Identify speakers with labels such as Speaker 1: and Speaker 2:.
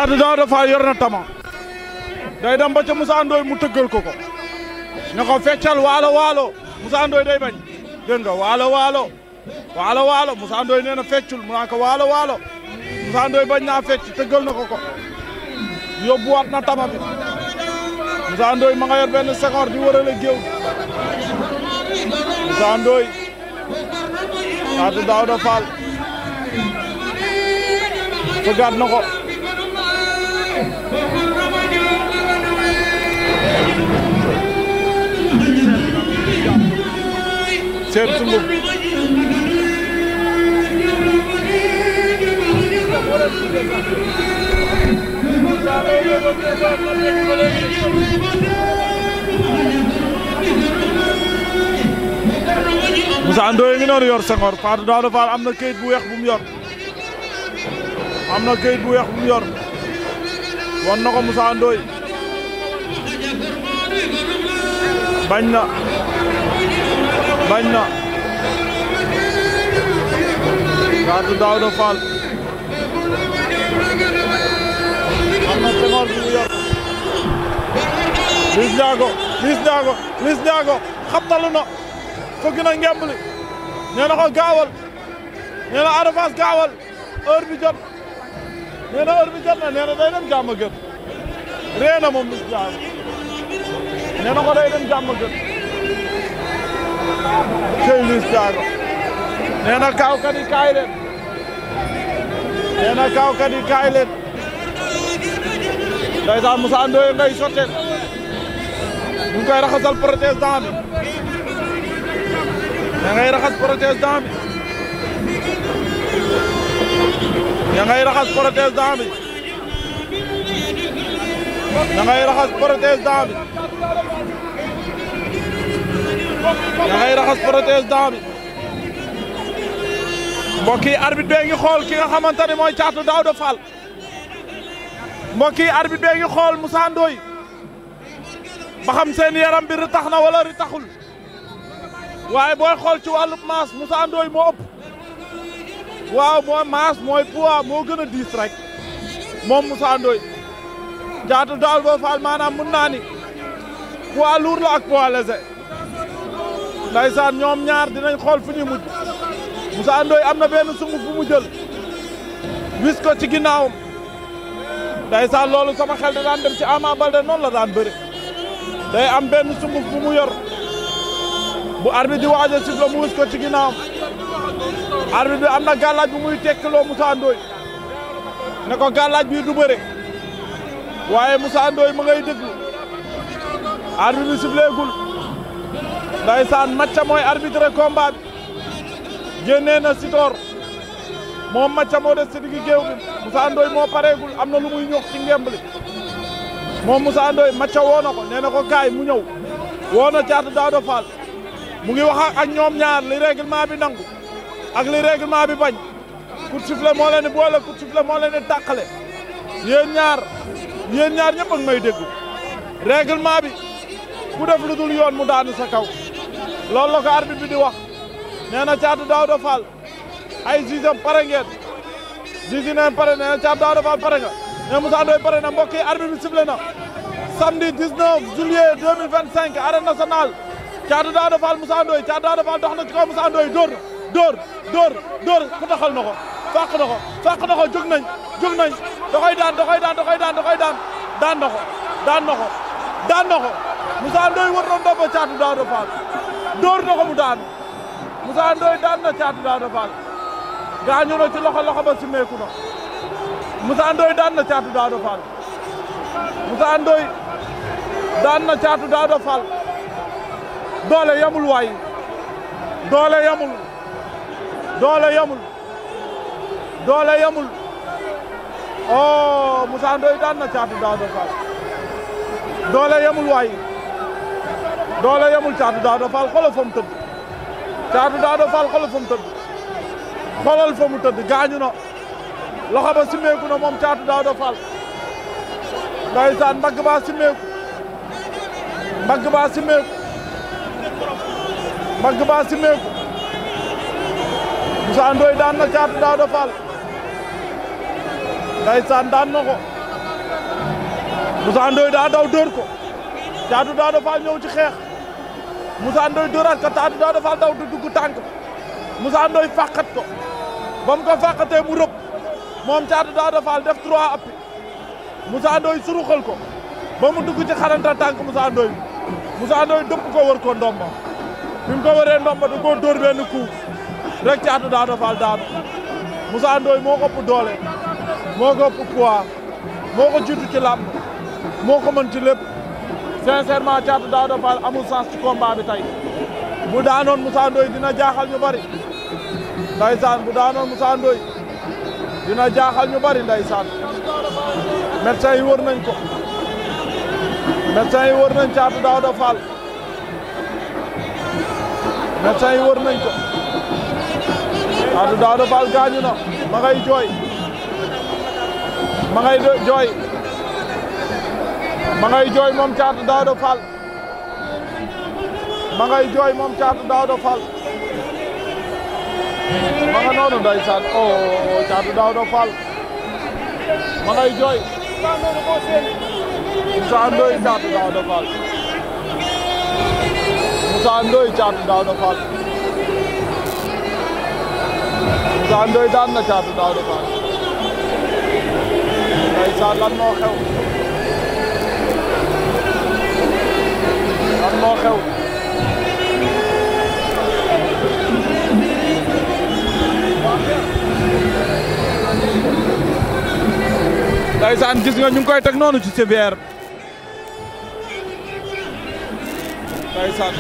Speaker 1: Caatu Daouda Fall yor na tama day dem ba ca Moussa Ndoye mu tëggal ko ne ko feccal waalo waalo Moussa Ndoye day bañ dégg nga waalo waalo Moussa Ndoye nee na feccul mu naan ko waalo waalo Moussa Ndoye bañ naa fecc tëggal na ko yóbbuwaat na tama bi Moussa Ndoye ma nga yor benn sengoor di wërale géew Moussa Ndoye Caatu Daouda Fall fëggaat na ko seet sunguf Moussa Ndoye ngi noonu yor sengoor Caatu Daouda Fall am na kayit bu weex bu mu yor won na ko Moussa Ndoye bañ na Caatu Daouda Fall am na sengoor bu mu yor Liss Ndiago xabtalu na fëgg na ngemb li nee na ko gaawal nee na Ada Fass gaawal heure bi jot nee na day dem jàmm gën ree na moom Liss Ndiago nee na ko day dem jàmm gën cey Liss Ndiago nee na kaawkat yi kaay leen ndeysaan Moussa Ndoye ngay sotteel ñu ngi koy raxasal protestant bi ña ngay raxas protestant bi ña ngay raxas protestant bi mbokk yi arbitre bee ngi xool ki nga xamante ne mooy Caatu Daouda Fall mbokk yi arbitre bee ngi xool Moussa Ndoye ba xam seen yaram bi ritax na wala ritaxul waaye booy xool ci wàllu maas Moussa Ndoye moo ëpp waaw mooy maas mooy poids moo gën a diis rek moom Moussa Ndoye Caatu Daouda Fall maanaam mun naa ni poids lourd la ak poids léger ndaysaan ñoom ñaar dinañ xool fu ñuy mujj Moussa Ndoye am na benn sunguf bu mu jël wis ko ci ginnaawam ndaysaan loolu sama xel da daan dem ci Ama Baldé noonu la daan bëre day am benn sunguf bu mu yor bu arbitre di waaj a siffler mu wis ko ci ginnaawam arbitre bi am na gàllaaj bu muy tekkaloo Moussa Ndoye ne ko gàllaaj bi du bëre waaye Moussa Ndoye ma ngay déglu arbitre bi siffleegul ndaysaan Macha mooy arbitre combat bi génnee na Sitor moom Macha moo des ci diggi géew bi Moussa Ndoye moo pareegul am na lu muy ñox ci ngemb li moom Moussa Ndoye Macha woo na ko nee na ko kaay mu ñëw woo na Caatu Daouda Fall mu ngi wax ak ñoom ñaar li règlement bi nangu ak li règlement bi bañ coup de sifflet moo leen di boole coup de sifflet moo leen di tàqale yéen ñaar ñëpp a ngi may dégg règlement bi ku def lu dul yoon mu daanu sa kaw loolu la ko arbitre bi di wax nee na Caatu Daouda Fall ay jugeem pare ngeen juge neen pare nee na Caatu Daouda Fall pare nga nee Moussa Ndoye pare na mbokk yi arbitre bi sifflé na samedi 19 juillet 2025 arène nationale Caatu Daouda Fall Moussa Ndoye Caatu Daouda Fall dox na ci kaw Moussa Ndoye dóor ku taxal na ko fàq na ko jóg nañ da koy daan daan na ko Moussa Ndoye war na ndomba Caatu Daouda Fall dóor na ko mu daan Moussa Ndoye daan na Caatu Daouda Fall gaañu na ci loxo ba simeeku na Moussa Ndoye daan na Caatu Daouda Fall Moussa Ndoye daan na Caatu Daouda Fall doole yamul waay doole yamul oh Moussa Ndoye daan na Caatu Daouda Fall doole yamul waay Caatu Daouda Fall xoolal fa mu tëdd Caatu Daouda Fall xoolal fa mu tëdd gaañu na loxo ba simeeku na moom Caatu Daouda Fall ndeysaan mbagg baa simeeku Moussa Ndoye daan na Caatu Daouda Fall ndeysaan daan na ko Moussa Ndoye daa daw dóor ko Thiatou Daouda Fall ñëw ci xeex Moussa Ndoye dóoraat ko Thiatou Daouda Fall daw du dugg tànk Moussa Ndoye fàqat ko ba mu ko fàqatee mu rëpp moom Thiatou Daouda Fall def 3 appuis Moussa Ndoye suruxal ko ba mu dugg ci xaranta tànk Moussa Ndoye dëpp ko wër ko ndomba bi mu ko wëree ndomba da koo dóor benn coup rek Thiatou Daouda Fall daanu Moussa Ndoye moo ko ëpp doole moo ko ëpp poids moo ko jiitu ci làmb moo ko mën ci lépp sincèrement Thiatou Daouda Fall amul sens ci combat bi tey bu daanoon Moussa Ndoye dina jaaxal ñu bari ndeysaan bu daanoon Moussa Ndoye dina jaaxal ñu bari ndeysaan médecin yi wër nañ ko médecin yi wër nañ Thiatou Daouda Fall médecin yi wër nañ ko Thiatou Daouda Fall gaañu na ma ngay jooy ma ngay jooy moom Thiatou Daouda Fall ma ngay jooy moom Thiatou Daouda Fall ma nga noonu ndeysaan oh Thiatou Daouda Fall ma ngay jooy Moussa Ndoye Thiatou Daouda Fall Moussa Ndoye Thiatou Daouda Fall Moussa Ndoye daan na Thiatou Daouda Fall ndeysaan lan moo xew ndeysaan gis nga ñu ngi koy teg noonu ci sévère ndeysaan